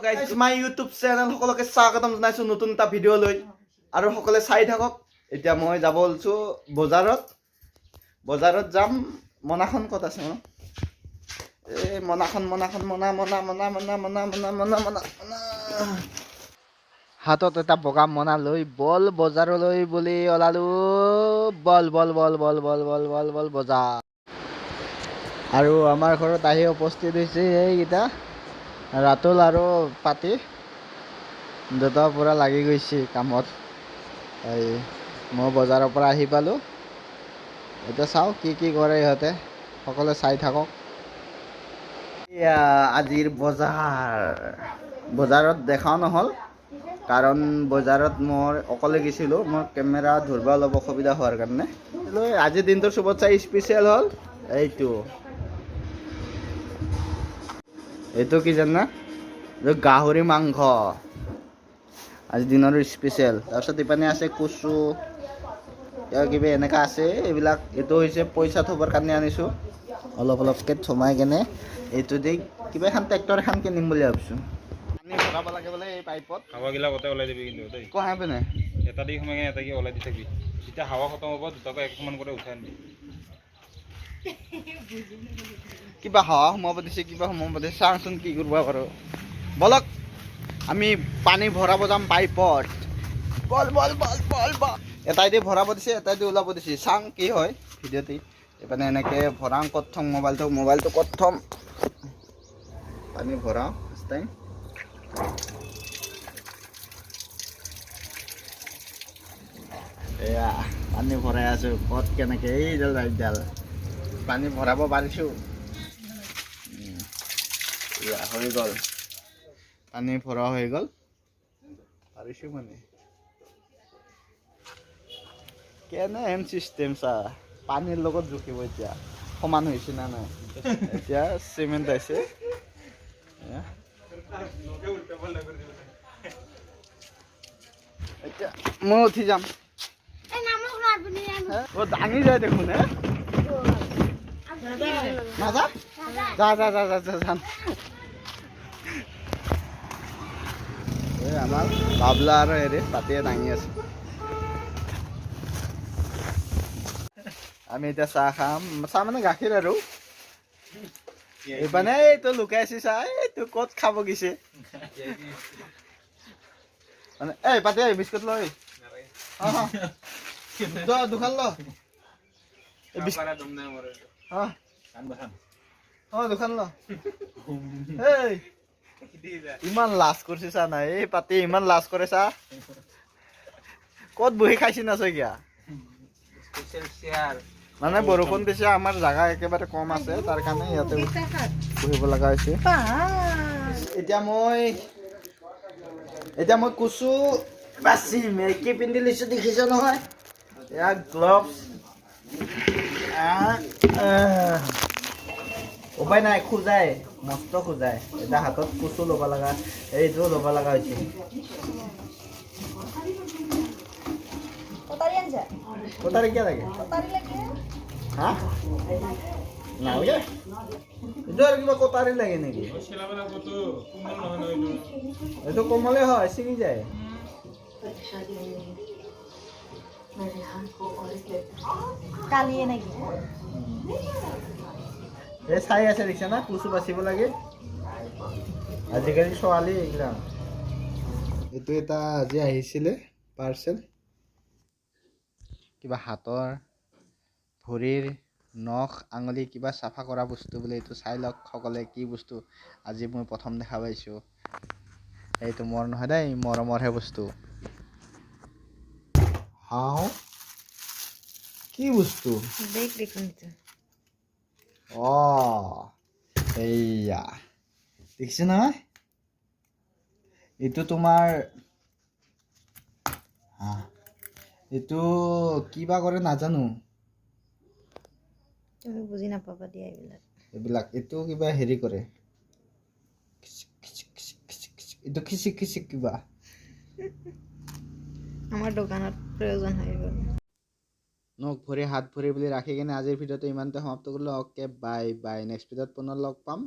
Guys, my YouTube channel সকলোকে স্বাগতম জনাইছোঁ নতুন এটা ভিডিঅ' লৈ আৰু সকলোৱে চাই থাকক। এতিয়া মই যাব ওলছোঁ বজাৰত। বজাৰত যাম। মোনাখন ক'ত আছে? মোৰ এই মোনাখন, মোনাখন, মোনা, মোনা, মোনা, মোনা, মোনা, মোনা, মোনা, মোনা, মোনা। হাতত এটা বগা মোনা লৈ বল বজাৰলৈ বুলি ওলালো। বল, বল, বল, বল, বল, বল, বল, বল বজাৰ। আৰু আমাৰ ঘৰত আহি উপস্থিত হৈছে এইকেইটা, ৰাতুল আৰু পাতি দুটা পূৰা লাগি গৈছে কামত। এই মই বজাৰৰ পৰা আহি পালোঁ। এতিয়া চাওঁ কি কি কৰে ইহঁতে। সকলোৱে চাই থাকক। এয়া আজিৰ বজাৰ। বজাৰত দেখাও নহ'ল, কাৰণ বজাৰত মই অকলে গৈছিলোঁ। মোৰ কেমেৰা ধৰিব অলপ অসুবিধা হোৱাৰ কাৰণে। আজিৰ দিনটোৰ চবত চাই স্পেচিয়েল হ'ল এইটো। এইটো কি জানা? এইটো গাহৰি মাংস, আজি দিনৰ স্পেচিয়েল। তাৰপিছত ইপিনে আছে কচু, কিবা কিবি এনেকা আছে এইবিলাক। এইটো হৈছে পইচা থ'বৰ কাৰণে আনিছোঁ। অলপ অলপকৈ থমাই কেনে এইটো দি কিবা এখন ট্ৰেক্টৰ এখন কিনিম বুলি ভাবিছোঁ। পানী ভৰাব লাগে বোলে এই পাইপত। হাৱাগিলা গোটেই ওলাই দিবি কিন্তু দেই। কোৱা পিনে। এটা দি সোমাই কিনে এটা কি ওলাই দি থাকিবি। যেতিয়া হাৱা খতম হ'ব, দুটাকৈ এক সমান কৰি উঠাই আনিবি। কিবা হাৱা সোমাব দিছে, কিবা সোমাব দিছে। চাওঁচোন কি কৰিব পাৰোঁ। বলক, আমি পানী ভৰাব যাম পাইপত। বল, বল, বল, বল, বল। এটাই দি ভৰাব দিছে, এটাই দি ওলাব দিছে। চাওঁ কি হয় ভিডিঅ'টি। এইপিনে এনেকৈ ভৰাওঁ। ক'ত থ'ম মোবাইলটো? মোবাইলটো ক'ত থ'ম? পানী ভৰাওঁ ফাৰ্ষ্ট টাইম। এয়া পানী ভৰাই আছোঁ। ক'ত কেনেকৈ এইডাল এইডাল পানী ভৰাব পাৰিছোঁ। এয়া হৈ গ'ল, পানী ভৰা হৈ গ'ল। পাৰিছোঁ মানে কেনে হেন চিষ্টেম চা। পানীৰ লগত জুখিব এতিয়া সমান হৈছে না নাই। এতিয়া চিমেণ্ট আহিছে। এয়া। এতিয়া মই উঠি যাম। অ, দাঙি যায় দেখোন হে। নাযা, যা, যা, যা, যা, যা, যা। এই আমাৰ বাবলা আৰু হেৰি পাতিয়ে দাঙি আছে। আমি এতিয়া চাহ খাম। চাহ মানে গাখীৰ। আৰু এইপানে এইটো লুকাইছে চাহ। এইটো ক'ত খাব গৈছে মানে? এই পাতি, বিস্কুট লৈ দুখন ল। অ, দুখন ল। এই ইমান লাজ কৰিছে চা নাই। এই পাতি ইমান লাজ কৰে চা। ক'ত বহি খাইছি না শইকীয়া? মানে বৰষুণ দিছে, আমাৰ জাগা একেবাৰে কম আছে, তাৰ কাৰণে ইয়াতে বহিব লগা হৈছে। এতিয়া মই কচু বাচিম। কি পিন্ধি লৈছো দেখিছ নহয়? এয়া গ্লভছ। উপায় নাই, খোজাই, মস্ত খোজাই। এতিয়া হাতত কচু ল'ব লগা, এইটো ল'ব লগা হৈছে। কটাৰী কিয় লাগে? হা, নালাগে। এইটো আৰু কিবা কটাৰী লাগে নেকি? এইটো কোমলে হয়, ছিঙি যায়। এই চাই আছে, দেখিছা না? কচু বাচিব লাগে আজিকালি ছোৱালী এইগিলা। এইটো এটা আজি আহিছিলে পাৰ্চেল, কিবা হাতৰ ভৰিৰ নখ আঙুলি কিবা চাফা কৰা বস্তু বোলে। এইটো চাই লওক সকলোৱে কি বস্তু। আজি মই প্ৰথম দেখা পাইছোঁ। এইটো মোৰ নহয় দেই, মৰমৰহে বস্তু। হাও, কি বস্তু? অ, এইয়া দেখিছে নহয়? এইটো তোমাৰ, এইটো কিবা কৰে নাজানো। তুমি বুজি নাপাবা দিয়া এইবিলাক। এইবিলাক এইটো কিবা হেৰি কৰে, এইটো খিচিক খিচিক কিবা। আমাৰ দোকানত প্ৰয়োজন হয় এইবোৰ। নখ ভৰি হাত ভৰি বুলি ৰাখি কিনে আজিৰ ভিডিঅ'টো ইমানতে সমাপ্ত কৰিলোঁ। Okay, bye bye. নেক্সট ভিডিঅ'ত পুনৰ লগ পাম।